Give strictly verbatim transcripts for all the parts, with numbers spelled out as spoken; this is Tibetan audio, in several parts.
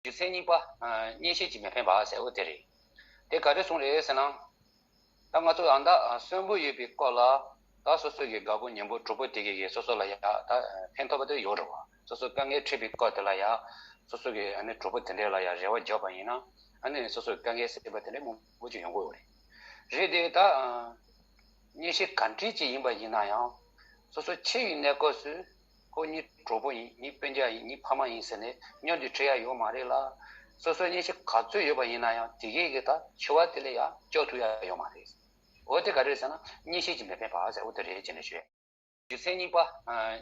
རྒྱུ་མཚན་གཉིས་པ། གཉེན་བཤེས་ཀྱིས་མི་ཕན་པ་ཟེར་བ་དེ་རེད། དེ་ག་རེ་གསུངས་རེད་ཟེར་ན། ད་ང་ཚོ་ཨ་མདའ་གསོན་པོ་ཡོད་པའི་སྐབས་ལ། ད་སོ་སོ་གི་དགའ་པོ་ཉེ་པོ་གྲོགས་པོ་དེ་གས་སོ་སོ་ལ་ཡ་ད་ཕན་ཐོགས་པ་དེ་ཡོད་རེད་བ། སོ་སོ་དཀའ་ངལ་འཕྲད་པའི་སྐབས་དེ་ལ་ཡ། སོ་སོ་གི་ཨ་ནི་གྲོགས་པོ་དེ་འདྲས་ལ་ཡ་རེ་བ་བརྒྱབ་པ་ཡིན་ན། ཨ་ནི་སོ་སོའི་དཀའ་ངལ་སེལ་བ་དེ་འདྲས་མང་པོ་ཅིག་ཡོང་གི་ཡོད་རེད། རེད་དེ་ད། གཉེན་བཤེས་ག་འདྲས་ཅིག་ཡིན་པ་ཡིན་ན་ཡང་། སོ་སོ་འཆི་བའི་གནས་སྐབས་སུ། ཁོ་ངའི་གྲོགས་པོ་ཡིན། ངའི་སྤུན་ཀྱག་ཡིན། ངའི་ཕ་མ་ཡིན་ཟེར་ནས་མཉམ་དུ་འཁྲིད་ཡ་ཡོད་མ་རེད་ལ། སོ་སོའི་གཉེན་བཤེས་ག་ཚོད་ཡོད་པ་ཡིན་ན་ཡང་དེ་གས་ཀྱིས་ད་འཆི་བ་དེ་ལ་ཡང་སྐྱོབ་ཐུབ་ཡ་ཡོད་མ་རེད། འོ་དེ་ག་རེ་རེད་ཟེར་ན་གཉེན་བཤེས་ཀྱིས་མི་ཕན་པ་ཟེར། འོ་དེ་རེད་ཅེས་ནས་ཞུས། རྒྱུ་མཚན་གཉིས་པ།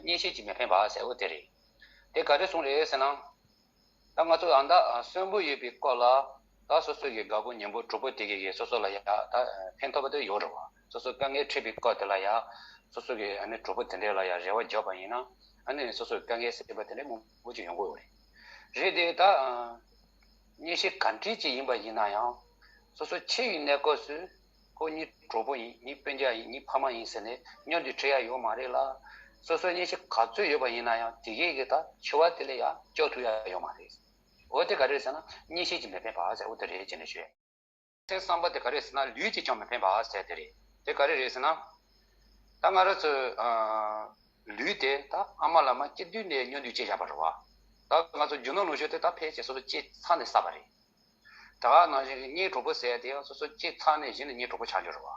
གཉེན་བཤེས་ཀྱིས་མི་ཕན་པ་ཟེར། འོ་དེ་རེད། དེ་ག་རེ་གསུངས་རེད་ཟེར་ན། ད་ང་ཚོ་ཨ་མདའ་གསོན་པོ་ཡོད་པའི་སྐབས་ལ། ད་སོ་སོ་གི་དགའ་པོ་ཉེ་པོ་གྲོགས་པོ་དེ་གས་ཀྱིས་སོ་སོ་ལ་ཡ་ད་ཕན་ཐོགས་པ་དེ་ཡོད་རེད་བ། སོ་སོ་དཀའ་ངལ་འཕྲད་པའི་སྐབས་དེ་ལ་ཡ། སོ་སོ་གི་ཨ་ནི་གྲོགས་པོ་དེ་འདྲས་ལ་ཡ་རེ་བ་བརྒྱབ་པ་ཡིན་ན། ཨ་ནི་སོ་སོའི་དཀའ་ངལ་སེལ་བ་དེ་འདྲས་མང་པོ་ཅིག་ཡོང་གི་ཡོད་རེད། རེད་དེ་ད། གཉེན་བཤེས་ག་འདྲས་ཅིག་ཡིན་པ་ཡིན་ན་ཡང་། སོ་སོ་འཆི་བའི་གནས་སྐབས་སུ། ཁོ་ངའི་གྲོགས་པོ་ཡིན། ངའི་སྤུན་ཀྱག་ཡིན། ངའི་ཕ་མ་ཡིན་ཟེར་ནས་མཉམ་དུ་འཁྲིད་ཡ་ཡོད་མ་རེད་ལ། སོ་སོའི་གཉེན་བཤེས་ག་ཚོད་ཡོད་པ་ཡིན་ན་ཡང་དེ་གས་ཀྱིས་ད་འཆི་བ་དེ་ལ་ཡང་སྐྱོབ་ཐུབ་ཡ་ཡོད་མ་རེད། འོ་དེ་ག་རེ་རེད་ཟེར་ན་གཉེན་བཤེས་ཀྱིས་མི་ཕན་པ་ཟེར། འོ་དེ་རེད་ཅེས་ནས་ཞུས། ཚན་གསུམ་པ་དེ་ག་རེ་རེད་ཟེར་ན་ལུས་ཀྱིས་ཀྱང་མི་ཕན་པ་ཟེར་དེ་རེད། དེ་ག་རེ་རེད་ཟེར་ན། ད་ང་རང་ཚོའི་ཨ་ལུས་དེ་ད་ཨ་མ་ལ་མ་སྐྱེས་དུས་ནས་མཉམ་དུ་སྐྱེས་བཞག་པ་རེད་བ། ད་ང་ཚོ་རྒྱུ་ནོར་ལོངས་སྤྱོད་དེ་ད་ཕལ་ཆེར་སོ་སོ་སྐྱེས་ཚར་ནས་བསགས་པ་རེད། ད་ག་ནང་བཞིན་གྱི་གཉེན་གྲོགས་པོ་ཟེར་ཡ་དེ་ཡང་སོ་སོ་སྐྱེས་ཚར་ནས་གཞི་ནས་གཉེན་གྲོགས་པོ་ཆགས་རྒྱུ་རེད་བ།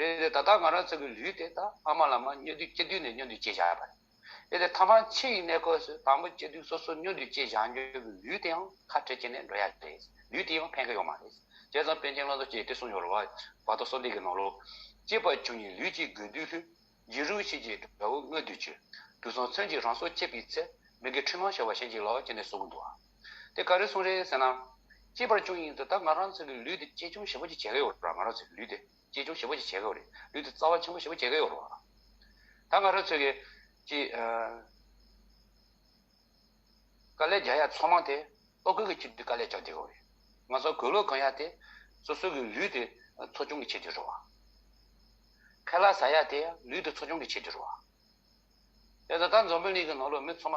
རེད་རེད། ད་ལྟ་ང་རང་ཚོ་གི་ལུས་དེ་ད་ཨ་མ་ལ་མ་མཉམ་དུ་སྐྱེས་དུས་ནས་མཉམ་དུ་སྐྱེས་བཞག་པ་རེད། དེ་ལས་ཐ་མ་འཆི་ཡི་གནས་སྐབས་སུ་དང་པོ་སྐྱེས་དུས་སོ་སོ་མཉམ་དུ་སྐྱེས་བཞག་རྒྱུ་གི་ལུས་དེ་ཡང་ཁ་བྲལ་བྱས་ནས་འགྲོ་ཡ་རེད། ལུས་དེ་ཡང་ཕན་གི་ཡོད་མ་རེད། བྱས་ཙང་པཎ་ཆེན་བློ་བཟང་སྐྱིད་དེ་གསུངས་ཡོད་རེད་བ། བར་དོ་གསོལ་འདེབས་ཀྱི་ནང་ལོགས། སྐྱེས་པར་བྱུང་ཡི་ལུས་ཀྱི་དགོས་འདོད་ལྷུན། བརྗེད་རུང་ཤེས་བྱའི་དགྲ་བོ་མངོན་དུ་གྱུར། དུག་གསུམ་མཚོན་གྱིས་རང་སྲོག་བཅད་པའི་ཚེ། མི་དགེ་ཕྲི་མ་ཤོར་བ་ཤེས་ཀྱིས་ལོག་ཅེས་ནས་གསུངས་འདུག་བ། དེ་ག་རེ་གསུངས་རེད་ཟེར་ན། སྐྱེས་པར་བྱུང་ཡི་དུས་ད་ང་རང་ཚོ་གི་ལུས་དེ་གཅེས་སྐྱོང་ཞེ་པོ་ཅིག་བྱེད་ཀྱི་ཡོད་རེད་བ། ང་རང་ཚོ་གི་ལུས་དེ། གཅེས་སྐྱོང་ཞེ་པོ་ཅིག་བྱེད་ཀྱི་ཡོད་རེད། ལུས་དེ་རྩ་བ་ཆེན་པོ་ཞེ་པོ་བྱེད་ཀྱི་ཡོད་རེད་བ། ད་ང་རང་ཚོ་གི་ཅི་ཨ། དཀའ་ལས་རྒྱག་ཡ་ཚང་མ་དེ་ལྟོ་གོས་ཀྱི་ཆེད་དུ་དཀའ་ལས་རྒྱག་བསྡད་ཡོད་རེད། ང་ཚོ་གོས་ལོག་གོན་ཡ་དེ་སོ་སོ་གི་ལུས་དེ་འཚོ་སྐྱོང་གི་ཆེད་དུ་རེད་བ། ཁ་ལག་ཟ་ཡ་དེ་ལུས་དེ་འཚོ་སྐྱོང་གི་ཆེད་དུ་རེད་བ། དེ་ལྟར་ད་འཛམ་བུ་གླིང་གི་ནང་ལོགས་མི་ཚང་མ་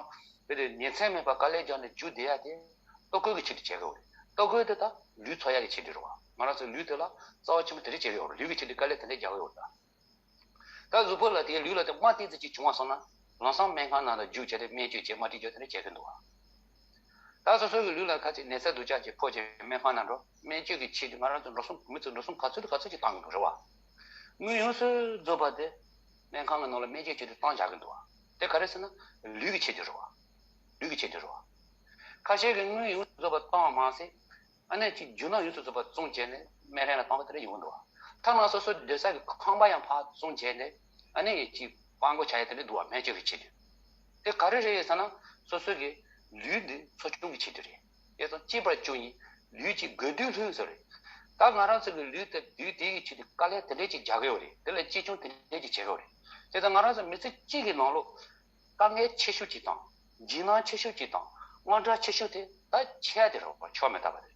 དེ་དེ་ཉིན་མཚན་མེད་པར་དཀའ་ལས་རྒྱག་ནས་རྒྱུག་བསྡད་ཡ་དེ་ལྟོ་གོས་ཀྱི་ཆེད་དུ་བྱེད་ཀྱི་ཡོད་རེད། ལྟོ་གོས་དེ་ད་ལུས་འཚོ་ཡ་གི་ཆེད་དུ་རེད་བ། ང་རང་ཚོའི་ལུས་དེ་ལ་རྩ་བ་ཆེན་པོ་དེ་འདྲ་བྱེད་ཀྱི་ཡོད་རེད། ལུས་ཀྱི་ཆེད་དུ་དཀའ་ལས་དེ་འདྲ་རྒྱག་གི་ཡོད་རེད་ད། ད་གཟུགས་པོ་ལ་དེའི་ལུས་ལ་དེ་རྨ་ཏོག་ཙམ་ཅིག་བྱུང་བ་སོང་ན་ལམ་སང་སྨན་ཁང་ནང་ལ་རྒྱུགས་བྱས་ཏེ་སྨན་བཅོས་བྱས་རྨ་ཏོག་བཅོས་དེ་འདྲ་བྱེད་ཀྱི་འདུག་བ། ད་སོ་སོ་གི་ལུས་ལ་ཁ་ཅིག་ནད་ཚ་སྡུག་ཅག་ཅིག་ཕོག་བྱས་སྨན་ཁང་ནང་འགྲོ་སྨན་བཅོས་ཀྱི་ཆེད་དུ་ང་རང་ཚོ་འགྲོ་སོང་མི་ཚོ་འགྲོ་སོང་ག་ཚོད་དང་ག་ཚོད་ཅིག་བཏང་གི་འདུག་རེད་བ། དངུལ་ཡོངས་སུ་རྫོགས་པ་དེ་སྨན་ཁང་གི་ནང་ལ་སྨན་བཅོས་ཆེད་དུ་བཏང་བཞག་གི་འདུག་བ། དེ་ག་རེ་ཟེར་ན་ལུས་ཀྱི་ཆེད་དུ་རེད་བ། ལུས་ཀྱི་ཆེད་དུ་རེད་བ། ཁ་ཤས་ཀྱིས་དངུལ་ཡོངས་སུ་རྫོགས་པ་བཏང་བ་མ་ཟད། ཨ་ནི་ཅིག་རྒྱུ་ནོར་ཡོངས་སུ་རྫོགས་པ་བཙོང་བྱས་ནས་སྨན་རིན་ལ་བཏང་བ་དེ་འདྲ་ཡོང་གི་འདུག་བ། ཐ་ན་སོ་སོ་སྡོད་ས་གི་ཁང་པ་ཡང་ཕར་བཙོང་བྱས་ནས་ཨ་ནི་ཅིག་སྤྲང་པོ་བྱ་ཡ་དེ་འདྲ་འདུག་བ། སྨན་བཅོས་ཀྱི་ཆེད་དུ། དེ་ག་རེ་རེད་ཟེར་ན་སོ་སོ་གི་ལུས་འདི་འཚོ་སྐྱོང་གི་ཆེད་དུ་རེད། དེ་ཙང་སྐྱེས་པར་བྱུང་ཡི་ལུས་ཀྱི་དགོས་འདོད་ལྷུན་ཟེར་རེད། ད་ང་རང་ཚོ་གི་ལུས་དེ་དུས་དེ་ཡི་ཆེད་དུ་དཀའ་ལས་དེ་འདྲས་ཅིག་རྒྱག་གི་ཡོད་རེད། དེ་ལ་གཅེས་སྐྱོང་དེ་འདྲས་ཅིག་བྱེད་གི་ཡོད་རེད། དེ་ཙང་ང་རང་ཚོ་མི་ཚེ་གཅིག་གི་ནང་ལོགས། དཀའ་ངལ་ཆེ་ཤོས་ཅིག་དང་། འཇིགས་སྣང་ཆེ་ཤོས་ཅིག་དང་། དངངས་སྐྲག་ཆེ་ཤོས་དེ་ད་འཆི་ཡ་དེ་རེད་བ། ཆོག་མི་ཐུབ་པ་རེད།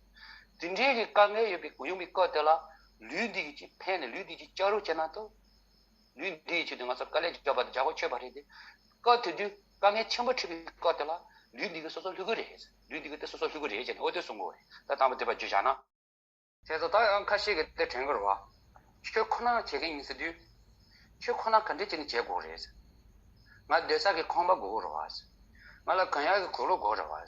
དེ་འདྲའི་གི་དཀའ་ངལ་ཡོད་པའི་ཡོང་བའི་སྐབས་དེ་ལ་ལུས་འདི་གི་ཅིག་ཕན་ནས་ལུས་འདི་ཅིག་སྐྱོབ་རོགས་བྱས་ན་ཐུབ། ལུས་འདི་ཡི་ཆེད་དུ་ང་ཚོ་དཀའ་ལས་རྒྱག་པ་དེ་རྒྱག་དགོས་ཆོད་པ་རེད་དེ། སྐབས་དེ་དུས་དཀའ་ངལ་ཆེན་པོ་འཕྲད་པའི་སྐབས་དེ་ལ་ལུས་འདི་གི་སོ་སོ་ལྷོད་གི་རེད། ལུས་འདི་གི་དེ་སོ་སོ་ལྷོད་གི་རེད་ཅེས་ནས་འོ་དེ་གསུང་གི་ཡོད་རེད། ད་དང་པོ་དེ་པར་བརྗོད་བཞག་ན། དེ་ཚོ་ད་ཡང་ཁ་ཤས་ཀྱིས་དེ་དྲན་གི་རེད་བ། ཁྱོད་ཁོ་ན་བྱེད་མཁན་ཡིན་ཟེར་དུས། ཁྱོད་ཁོ་ན་ག་འདྲས་བྱས་ནས་བྱེད་དགོས་རེད། ང་སྡོད་ས་གི་ཁང་པ་དགོས་ཀྱི་རེད་བ། ང་ལ་གོན་ཡག་གི་གོས་ལོག་དགོས་རེད་བ།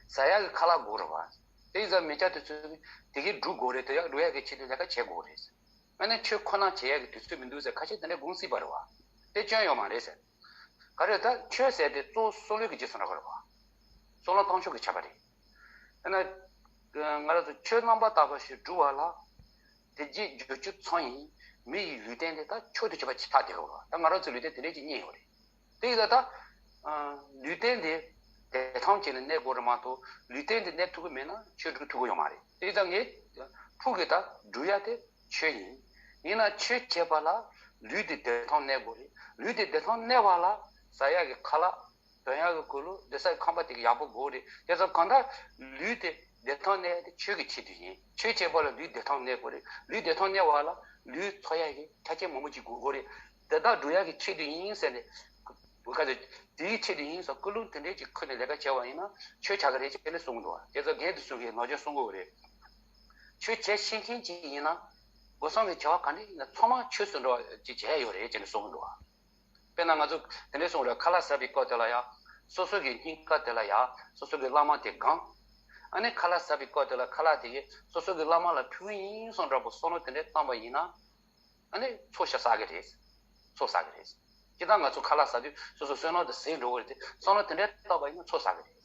ཟ་ཡག་གི་ཁ་ལག་དགོས་རེད་བ། དེ་ཡིན་ཙང་མི་སྐྱ་དེ་ཚོས་དེ་གའི་སྒྲུབ་དགོས་རེད། དེ་ཡག་སྒྲུབ་ཡག་གི་ཆེད་དུ་ལས་ཀ་བྱེད་དགོས་རེད། ཨ་ནི་ཁྱོད་ཁོ་ན་བྱེད་ཡག་གི་དུས་ཚོད་མི་འདུག་ཟེར་ཁ་ཤས་དེ་འདྲས་དགོངས་སྲིད་པ་རེད་བ། དེ་སྐྱོན་ཡོད་མ་རེད་ཟེར། ག་རེ་ད་ཆོས་ཟེར་དེ་གཙོ་བོ་བསམ་བློའི་གི་རྗེས་སུ་འགྲོ་གི་རེད་བ། བསམ་བློ་བཏང་ཕྱོགས་ཀྱི་ཁྱད་པར་རེད། དེ་ན། ང་རང་ཚོ་ཆོས་རྣམ་པར་དག་པ་ཞིག་སྒྲུབ་པ་ལ། དེ་རྗེས་འཇུག་རྒྱུ་ཚང་ཡིན། མི་ཡི་ལུས་རྟེན་དེ་ད་མཆོག་ཏུ་གྱུར་པ་ཆགས་བསྡད་ཡོད་རེད། ད་ང་རང་ཚོའི་ལུས་རྟེན་དེ་འདྲས་ཅིག་རྙེད་ཡོད་རེད། དེ་ཡིན་ཙང་ད། ལུས་རྟེན་དེ་བདེ་ཐང་བྱས་ནས་གནས་དགོས་རེད་མ་གཏོགས་ལུས་རྟེན་དེ་གནས་ཐུབ་ཀྱི་མེད་ན་ཆོས་སྒྲུབ་ཐུབ་ཀྱི་ཡོད་མ་རེད། དེ་ཡིན་ཙང་ངས་ཕུགས་ཀྱི་ད་སྒྲུབ་ཡ་དེ་ཆོས་ཡིན། ཡིན་ན་ཆོས་བྱེད་པ་ལ་ལུས་དེ་བདེ་ཐང་གནས་དགོས་རེད། ལུས་དེ་བདེ་ཐང་གནས་པ་ལ་ཟ་ཡག་གི་ཁ་ལག་གོན་ཡག་གི་གོས་ལོག་སྡོད་ས་ཁང་པ་དེ་ག་ཡག་པོ་དགོས་རེད། དེ་ཙང་གང་ལྟར་ལུས་དེ་བདེ་ཐང་གནས་དེ་ཆོས་ཀྱི་ཆེད་དུ་ཡིན། ཆོས་བྱེད་པ་ལ་ལུས་བདེ་ཐང་གནས་དགོས་རེད། ལུས་བདེ་ཐང་གནས་པ་ལ་ལུས་འཚོ་ཡག་གི་ཆ་རྐྱེན་མང་པོ་ཅིག་དགོས་དགོས་རེད། དེ་དག་སྒྲུབ་ཡག་གི་ཆེད་དུ་ཡིན་ཟེར་ནས་ བོད་ཁ་ཏེ་དེའི་ཆེད་དུ་ཡིན་ཟེར་ཀུན་སློང་དེ་འདྲས་ཀྱི་ཁུར་ནས་ལས་ཀ་བྱས་པ་ཡིན་ན་ཆོས་བྱ་གི་རེད་ཅེས་ནས་གསུངས་འདུག་བ། དེ་ཚོ་རྒན་དེ་ཚོ་གིས་ནོར་འཁྲུལ་གསུང་གི་ཡོད་རེད། ཆོས་བྱེད་ཤེས་མཁན་ཅིག་ཡིན་ན་སྒོ་སམ་གྱི་བྱ་བ་ག་འདྲ་ཡིན་ན་ཚང་མ་ཆོས་སུ་འགྲོ་བ་ཅིག་བྱས་ཡོད་རེད་ཅེས་ནས་གསུངས་འདུག་བ། དཔེར་ན་ང་ཚོ་དེ་འདྲས་གསུངས་རེད། ཁ་ལག་ཟ་བའི་སྐབས་དེ་ལ་ཡང་སོ་སོ་གི་སྙིང་ག་དེ་ལ་ཡང་སོ་སོ་གི་བླ་མ་དེ་སྒོམ། ཨ་ནི་ཁ་ལག་ཟ་བའི་སྐབས་དེ་ལ་ཁ་ལག་དེ་གིས་སོ་སོ་གི་བླ་མ་ལ་ཕུལ་གི་ཡིན་བསམ་འདྲ་པོ་བསམ་བློ་དེ་འདྲས་བཏང་པ་ཡིན་ན། ཨ་ནི་ཚོགས་ཤ་བསགས་གི་རེད། ཚོགས་བསགས་གི་རེད། སྤྱིར་བཏང་ང་ཚོ་ཁ་ལག་ཟ་དུས་སོ་སོ་བསོད་ནམས་དེ་ཟད་འགྲོ་གི་རེད་དེ། བསམ་བློ་དེ་འདྲས་བཏང་པ་ཡིན་ན་ཚོགས་བསགས་གི་རེད།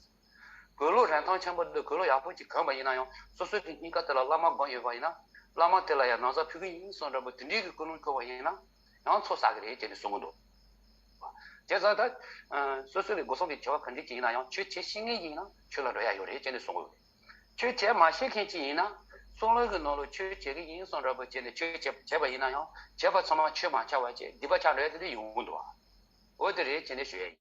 གོས་ལོག་རིན་ཐང་ཆེན་པོ་འདི་གོས་ལོག་ཡག་པོ་ཅིག་གོན་པ་ཡིན་ན་ཡང་སོ་སོ་གི་སྙིང་ག་དེ་ལ་བླ་མ་སྒོམ་ཡོད་པ་ཡིན་ན། བླ་མ་དེ་ལ་ཡང་ན་བཟའ་ཕུལ་གི་ཡིན་བསམ་འདྲ་པོ་དེ་འདྲའི་གི་ཀུན་སློང་འཁོར་བ་ཡིན་ན་ཡང་ཚོགས་བསགས་གི་རེད་ཅེས་ནས་གསུང་གི་འདུག་བྱས་ཙང་ད་སོ་སོ་ལས་སྒོ་སམ་གྱི་བྱ་བ་ག་འདྲ་ཅིག་ཡིན་ན་ཡང་ཆོས་བྱེད་ཤེས་མཁན་ཡིན་ན་ཆོས་ལ་འགྲོ་ཡ་ཡོད་རེད་ཅེས་ནས་གསུང་གི་ཡོད། ཆོས་བྱེད་མ་ཤེས་མཁན་ཅིག་ཡིན་ན་བསམ་བློ་གི་ནང་ལ་ཆོས་བྱེད་ཀྱི་ཡིན་བསམ་འདྲ་པོ་བྱས་ནས་ཆོས་བྱེད་བྱས་པ་ཡིན་ན་ཡང་བྱས་པ་ཚང་མ་ཆོས་མ་ཆགས་པ་བྱས་སྡིག་པ་ཆགས་འགྲོ་ཡ་དེ་འདྲ་ཡོང་གི་འདུག་བ། འོ་དེ་རེད་ཅེས་ནས་ཞུ་ཡ་ཡིན།